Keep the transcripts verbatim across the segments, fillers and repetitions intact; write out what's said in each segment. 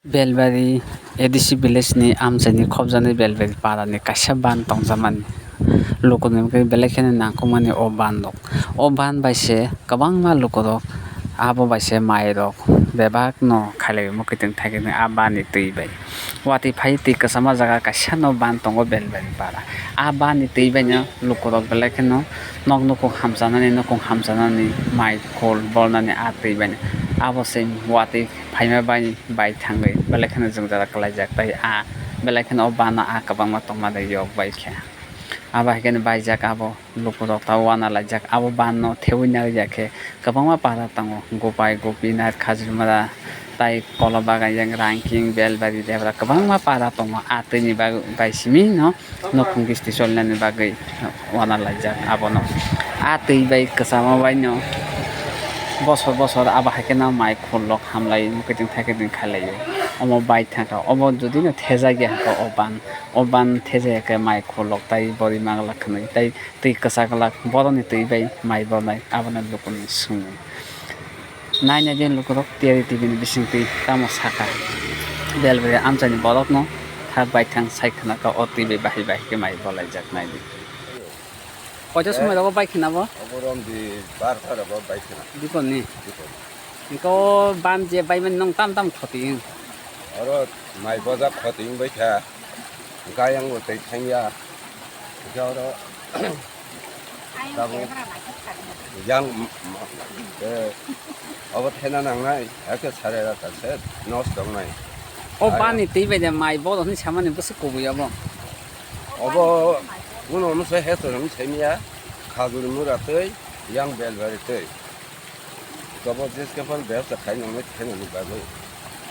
Belbari A D C village ni amchaini khobjaknai Belbari para ni kaisa ban tongjakmani. Luku ni bagwi belai kheno nangkukmani o ban rok. O ban bai se kwbangma luku rok abo bai se mai rok bebak no khailai mukhuitwng thaikhe a ban ni twi bai. Watwi phai twi kwchama jaga kaisa no ban tongo Belbari para. A ban ni twi bai no luku rok belai kheno nok nukung hamchanani, nukung hamchanani, mai khul bolnani a twi bai no. Abo se watwi phaima bai bai thangwi belai kheno jwngjal khlaijak, tei a belai kheno o bana a kwbangma tongmani yok bai khe. Abo hai kheno baijak, abo lukurok ta uanalaijak, abo banno thewi naiya khe kwbangma para tongo, Gopai, Gopinath, Khajurmara, tei Kolobagan, yang Rangking, Belbari, Debra kwbangma para tongo. A twini bag-, bai simi no nukhung kisti solinani bagwi uanalaijak abono. A twi bai kwchama bai no bosor bosor abo hai kheno mai khulok hamlai mukhuitwng thaikhe twi khailaio. Omo bai thangkha, obo jodi no thejak ya khe o ban, o ban thejak ya khe mai khulok tai bori manglak khwnwi tai twi kwchak glak boroni twi bai mai bornai abono lukurokni sumung. Naina je lukurok Tiyari T V ni bisingtwi tamo sakha, Belbari amchaini borokno thak baithang sai khwnakha o twi bai bahai bahai khe mai bolaijak naidi. Koito somoi rogo bai khwnabo? Obo romdi barta rogo bai khwna. Dikoni? Dikoni. Hingke o ban je baimani nwng tam tam khoti wng? Oro mai bojak khoti wng bai kha. Hingke ayang bo tei thangya. Hingke oro Tabuk yang, m-, m-, eh, obo thena nangnai, hakhe sare rata se nosto wngnai. O bani twi bai de mai bodo hwnwi samani bwswk kubui obo. Obo kuno masa hetor wng saimya, khajur mura twi, yang belbari twi. Tobo jeske phal bebsa khai nangmai khainani bagwi.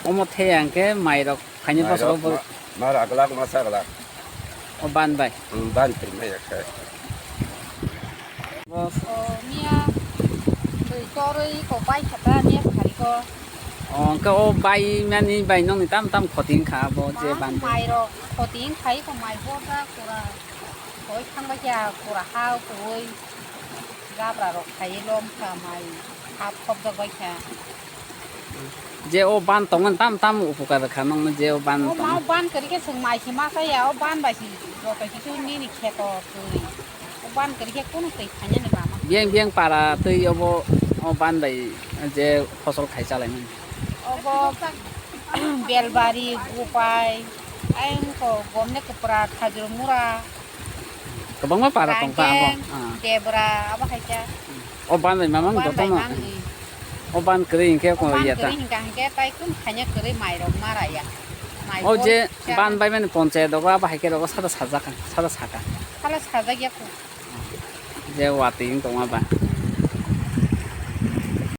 Omo theya hwnkhe mai rok Khaini bosoro Mairok bo ma-, ma raglak, ma saglak. O ban bai. Hmm, ban twi maya khe. Bos. O, miya twi torwi kok bai kha ta, miya phari ko. O, hwnkhe o bai mani bai nokni tam tam khoti wngkha abo je ban bai. Mairok khoti wngkhai ko, mai boda kura. Hoi thang bai kha kura ha kwrwi. Jabra rok khaiwi lom kha mai hap khopjak bai kha. Je o ban tongmani tam tam upukar kha nokno je o ban tong. O ma o ban kwrwi khe chwng mai se ma chaya, o ban bai se joto kisu nini kheto twi. O ban kwrwi khe kunu twi khainani lama. Biyang biyang para twi obo o ban bai je phosol khai chalaimani. Obo Belbari, Gupai, ayang ko gomne kwpra, Khajur mura. Kwbangma para tong ta abo. Rangkeng, ah. Debra, abo hai khe. O ban bai mamang joto no. O ban kwrwi hwnkhe ko ya ta. O ban kwrwi hwnkha hwnkhe tai kun khaina kwrwi mairok mara ya. O je ban bai mani ponchayat rogo abo hai khe rogo sada sajak, sada saka. Sala sajak ya ko. Je watwi wng tongma ba.